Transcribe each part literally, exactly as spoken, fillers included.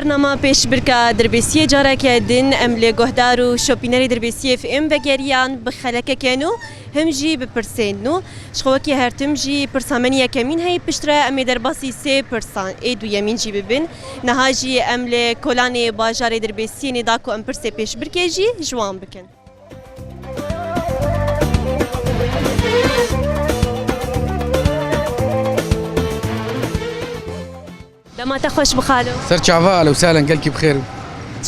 Bernama pêşbirka Dirbêsiyê careke din em li guhdar û şopînerê Dirbêsiyê F M vegeriyan bi xelekeke nû, him jî bi pirsên nû. Ji xwe wekî her tim jî pirsa me yekemîn heye, piştre em ê derbasî sê pirsan ê duyemîn jî bibin. Niha jî em li kolanê bajarê Dirbêsiyê nê da ku em pirsê pêşbirkê jî ji wan bikin. Dema te xweş bi xalo. Ser çava, ehlen û sehlen, gelkî bi xêr.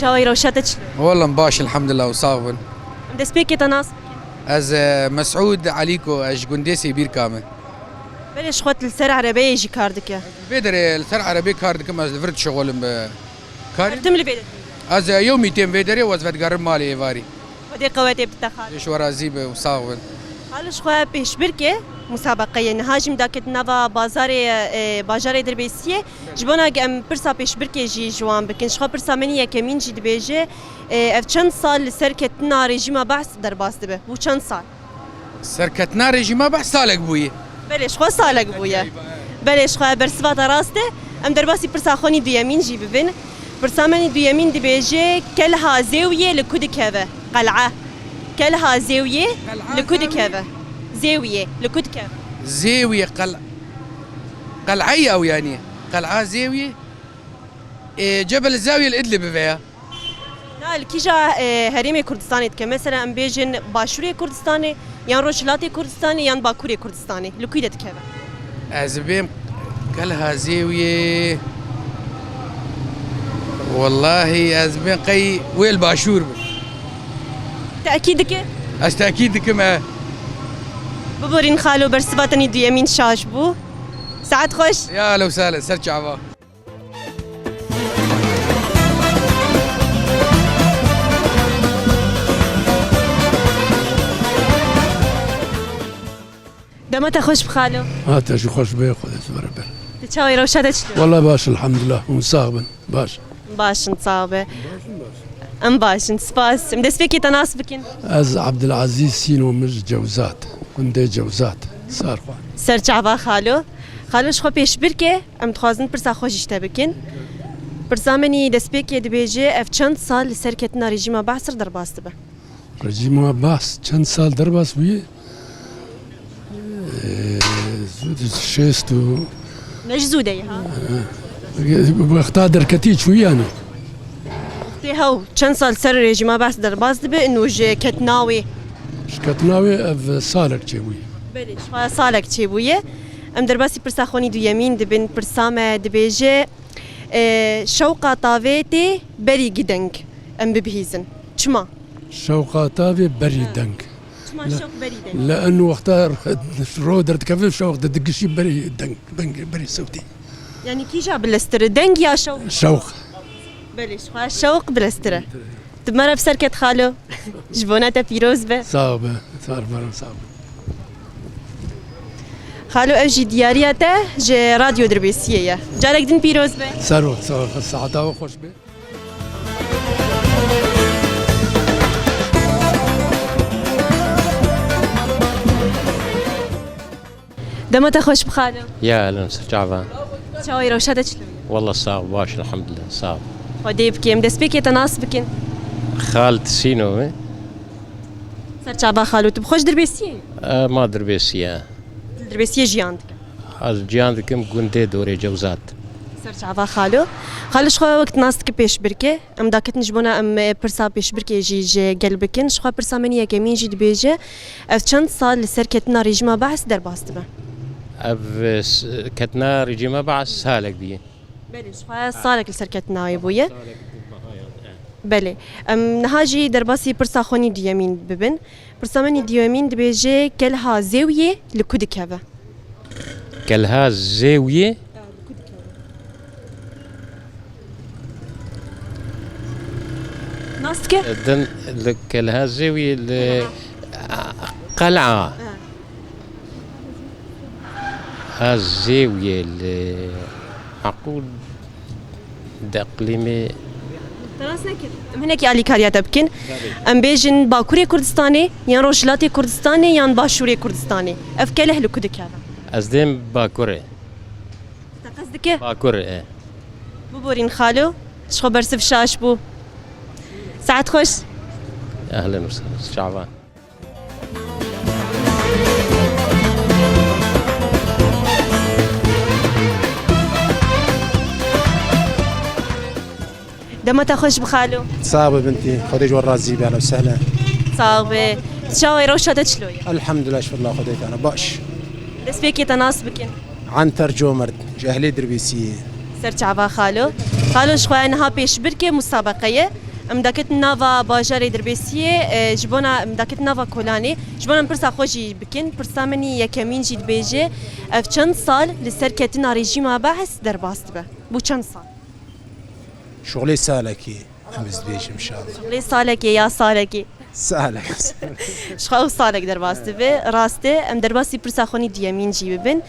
Çawa ye, rewşa te çilo? Wallah baş, elhamdulillah, û sax bin. Em destpêkê te nas bikin. Ez, e, Mesûd Elîko, ez ji gundê Sêbîrka me. Belê, ji xwe li ser erebeyê jî kar dike. Vê derê li ser erebê kar dikim, ez li vir dişixulim bi karî. Her tim li vê derê? Ez, e, yewmî têm vê derê û ez vedigerim malê êvarî. Xwedê qewetê bide xalo. Ji we razî be û sax bin. Xalo, ji xwe pêşbirkê musabeqeyê niha jî em daket nava bazarê, e, bajarê Dirbêsiyê. Ji bona em pirsa pêşbirkê jî ji wan bikin. Ji xwe pirsa me yekemîn jî dibêje, e, ev çend sal li ser ketina rejîma Behs derbas dibe? Bû çend sal? Serketina rejîma Behs salek bûye. Belê, ji xwe salek bûye. Belê, ji xwe bersiva te rast e. Em derbasî pirsa xwe nî duyemîn jî bibin. Pirsa me nî duyemîn dibêje, Kelha Zêwiyê li ku dikeve? Qel'a. Kelha Zêwiyê li ku dikeve? Zêwiyê li ku dikeve? Zêwiyê qel-, qel'e ye ew yanî. Qel'a Zêwiyê. Ê, Cebel Zewiyê li Idlibê ve ya. Na, li kîja, e, herêmê Kurdistanê dike? Mesela em bêjin Başûrê Kurdistanê, yan Rojhilatê Kurdistanê, yan Bakurê Kurdistanê. Li kû de dikeve? Ez bêm Kelha Zêwiyê. Wallahî ez bêm qey wê li Başûr bi. Tekîd dike? Ez tekîd dikim, e. Biborîn xalo, bersiva te nî duyemîn şaş bû. Saet xweş. Ya, ehlen û sehlen, ser çava. Dema te xweş bi xalo. Ha, te jî xweş be, Xwedê ji we re be. Tu çawa yî, rewşa te çilo? Walla baş, elhamdulillah, hûn sax bin. Baş. Baş in, sax be. Em baş in, spas. Em destpêkê te nas bikin. Ez Abdulazîz Sîno, min ji Cewzat, gundê Cewzat, Sarxwan. Ser çava xalo. Xalo, ji xwe pêşbirkê. Em dixwazin pirsa xwe jî ji te bikin. Pirsa me nî destpêkê dibêje, ev çend sal li ser ketina rejîma Behs re derbas dibe? Rejîma Behs çend sal derbas bûye? Ee, zû de şêst û... Ne ji zû de ye, ha? Wexta derketî çûye yanî. Wextê hew çend sal ser rejîma Behs derbas dibe, û ji ketina wê? Ji ketina wê ev salek çêbûye. Belê, ji xwe salek çêbûye. Em derbasî pirsa xwe nî duyemîn dibin. Pirsa me dibêje, e, şewqa tavê tê berî gideng. Em bibihîzin. Çima? Şewqa tavê berî deng. Çima şewq berî deng? Li en wexta ro derdikeve, şewq didigişî berî deng, beng-, berî sewtî. Yanî kîja bileztir e, deng ya şewq? Şewq. Belê, ji xwe şewq bileztir e. Tu me re bi ser ket xalo. Ji bona te pîroz be. Sağ ol be. Sağ ol, sağ ol. Xalo, ev jî diyariya te ji Radyo Dirbêsiyê ye. Carek din pîroz be. Ser ol, sağ ol. Saeta we xweş be. Dema te xweş bi xalo. Ya, ehlen, ser çava. Çawa yî, rewşa te çilo ye? Wallah sax, baş, elhamdulillah, sax. Xwedê bike, em destpêkê te nas bikin. Xal Tisîno me. Ser çava xalo, tu bi xwe ji Dirbêsiyê yî? E, ma Dirbêsiye. Li Dirbêsiyê jiyan dike? Ez jiyan dikim gundê Dorê Cewzat. Ser çava xalo. Xalo, ji xwe wek tu nas dike pêşbirkê. Em daketin ji bona em, e, pirsa pêşbirkê jî ji gel bikin. Ji xwe pirsa min yekemîn jî dibêje, ev çend sal li ser ketina rejîma Behs derbas dibe? Ev, e, s-, ketina rejîma Behs salek bûye. Belê, ji xwe salek li ser ketina wê bûye. Salek bû meha ya, e. Belê. Em niha jî derbasî pirsa xwe nî duyemîn bibin. Pirsa min nî duyemîn dibêje, Kelha Zêwiyê li ku dikeve? Kelha Zêwiyê? Nas dike? Din li Kelha Zêwiyê li Qel'a. Ha, Zêwiyê li Heqûl. Deqlîmê. Te rast nekir. Em hinekî alîkariya te bikin. Em bêjin Bakurê Kurdistanê, yan Rojhilatê Kurdistanê, yan Başûrê Kurdistanê. Ev keleh li ku dikeve? Ez dêm Bakurê. Te qez dike? Bakur e. Biborîn xalo. Ji xwe bersiv şaş bû. Saet xweş. Ehlen û sehlen. Çavan. Dema te xweş bi xalo. Sax be bintî. Xwedê ji we razî be, ehlen û sehlen. Sax be. Çawa ye, rewşa te çilo ye? Elhamdulillah, şifirla Xwedê tane. Baş. Destpêkê te nas bikin. Anter Comerd, ji ehlê Dirbêsiyê. Ser çava xalo. Xalo, ji xwe niha pêşbirkê musabeqe ye. Em daketin nava bajarê Dirbêsiyê, e, ji bona em daketin nava kolanê. Ji bona em pirsa xwe jî bikin. Pirsa min î yekemîn jî dibêje, ev çend sal li ser ketina rejîma Be'es derbas dibe? Bû çend sal? Şuxulê salekê, em ez dibêjim inşallah. Şuxulê salekê ya salekê? Salek. Ji xwe ew salek derbas dibe. Rast e, em derbasî pirsa xwe nî duyemîn jî bibin.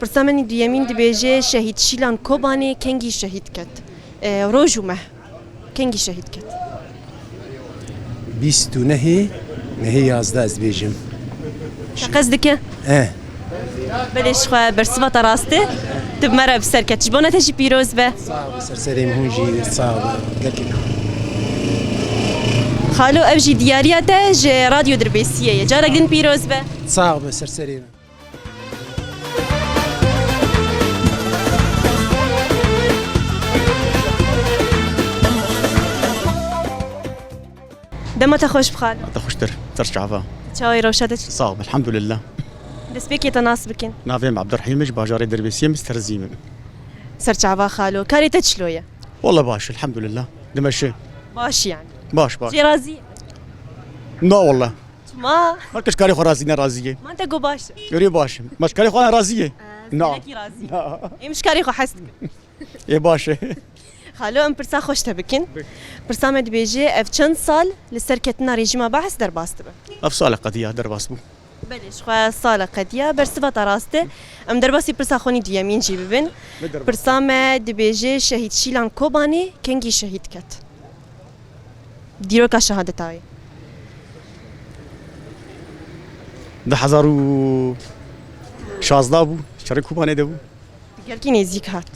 Pirsa min î duyemîn dibêje, Şehîd Şîlan Kobanê kengî şehîd ket? E, roj û meh. Kengî şehîd ket? Bîst û nehê, mehê yazdeh ez dibêjim. Teqez dike? Eh. Belê, ji xwe bersiva te rast e. Tu bi me re bi ser ket. Ji bona te jî pîroz be. Sağ ol, ser serê min hûn jî sağ ol. Gelkî. Xalo, ev jî diyariya te ji Radyo Dirbêsiyê ye. Carek din pîroz be. Sağ ol, ser serê min. Dema te xweş bi xalo. Te xweştir, ser çava. Çawa ye, rewşa te çi? Sağ ol, elhamdülillah. Destpêkê te nas bikin. Navê min Abdurrahîm e, ji bajarê Dirbêsiyê, min Sterzî min. Ser çava xalo. Karê te çilo ye? Walla baş, elhamdülillah. Dimeşe. Baş yani. Baş, baş. Jê razî? Na walla. Çima? Her kes karê xwe razî, ne razî ye. Man te got baş e. Erê baş e. Ma ji karê xwe ne razî ye? Na. Gelekî razî. Na. Em ji karê xwe hez dikin. Ê baş e. Xalo, em pirsa xweş te bikin. Bê. Pirsa me dibêje, ev çend sal li ser ketina rejîma Be'es derbas dibe? Ev sala qediya derbas bû. Belê, ji xwe sala qediya, bersiva te rast e. Em derbasî pirsa xwe nî duyemîn jî bibin. Ne derbas? Pirsa me dibêje, Şehîd Şîlan Kobanê kengî şehîd ket? Dîroka şehadeta wê. Du hezar û şazdeh bû, şerê Kobanê de bû. Gelkî nêzîk hat.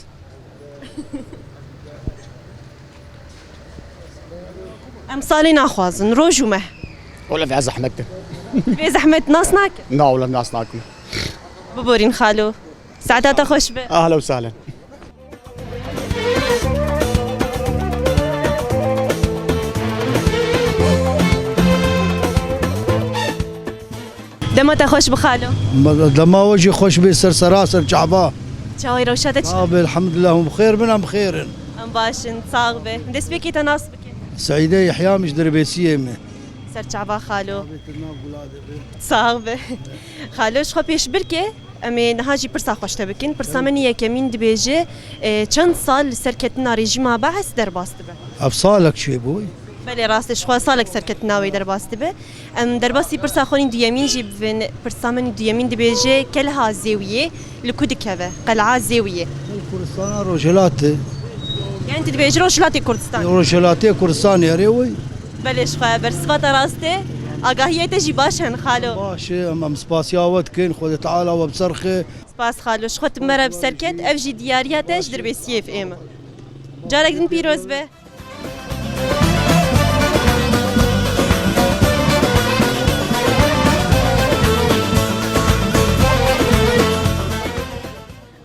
Em salê naxwazin, roj û meh. Wele vê zehmet e. Vê zehmet nas nake? Na, wele nas nakim. Biborîn xalo. Saeta te xweş be. Ahla û sahlen. Dema te xweş bi xalo. Ma-, dema we jî xweş bê, ser sera, ser çava. Çawa ye, rewşa te çi? Abi, elhamdülillah, hûn bi xêr bin, em bi xêr in. Em baş in, sax be. Destpêkê te nas bikin. Seîde Yehya, min ji Dirbêsiyê me. Ser çava xalo. Abi, tu nav gula de be. Sax be. Xalo, ji xwe pêşbirkê, em ê niha jî pirsa xweş te bikin. Pirsa min yekemîn dibêje, e, çend sal li ser ketina rejîma Be'es derbas dibe? Ev salek çêbû. Belê, rast e, ji xwe salek serketina wê derbas dibe. Em derbasî pirsa xwe nî duyemîn jî bibin. Pirsa min duyemîn dibêje, Kelha Zêwiyê li ku dikeve? Qel'a Zêwiyê. Kuristana Rojhilatê. Yani tu dibêjî Rojhilatê Kurdistan? Rojhilatê Kurdistanê, erê wê. Belê, ji xwe bersiva te rast e. Agahiyê te jî baş in xalo. Baş e, em, em spasiya we dikin. Xwedê Teala we bi ser xe. Spas xalo, ji xwe tu me re bi ser ket. Ev jî diyariya te ji Dirbêsiyê F M. Carek din pîroz be.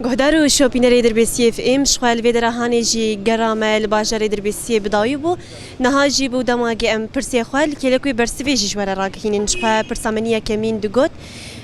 Guhdar û şopînerê Dirbêsiyê F M, ji xwe li vê dera hanê jî gera me li bajarê Dirbêsiyê bi dawî bû. Niha jî bû dema ge em pirsê xwe li kêlek wê bersivê jî ji we re ragihînin. Ji xwe pirsa min yekemîn digot,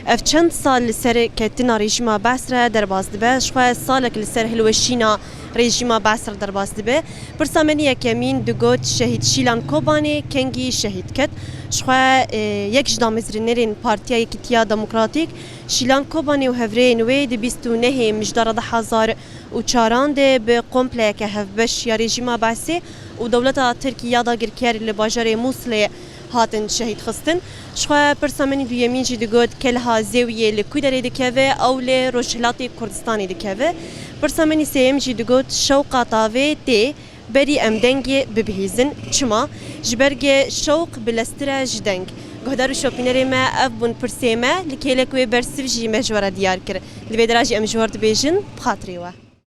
ev çend sal li ser ketina rejîma Be'es re derbas dibe. Ji xwe salek li ser hilweşîna rejîma Be'es re derbas dibe. Pirsa min yekemîn digot, Şehîd Şîlan Kobanê kengî şehîd ket? Ji xwe, e, yek ji damezrînerên Partiya Yekîtiya Demokratîk, Şîlan Kobanê û hevrêyên wê di bîst û nehê Mijdara du hezar û çaran de bi kompleyeke hevbeş ya rejîma Be'esê û dewleta Tirkî ya dagirker li bajarê Mûsilê hatin şehîd xistin. Ji xwe pirsa min duyemîn jî digot, Kelha Zêwiyê li ku derê dikeve? Ew li Rojhilatê Kurdistanê dikeve. Pirsa min sêyem jî digot, şewqa tavê tê, berî em dengê bibihîzin. Çima? Ji ber ge şewq bileztir e ji deng. Guhdar û şopînerê me, ev bûn pirsê me, li kêlek wê bersiv jî me ji we re diyar kir. Li vê dera jî em ji we re dibêjin, bi xatirê we.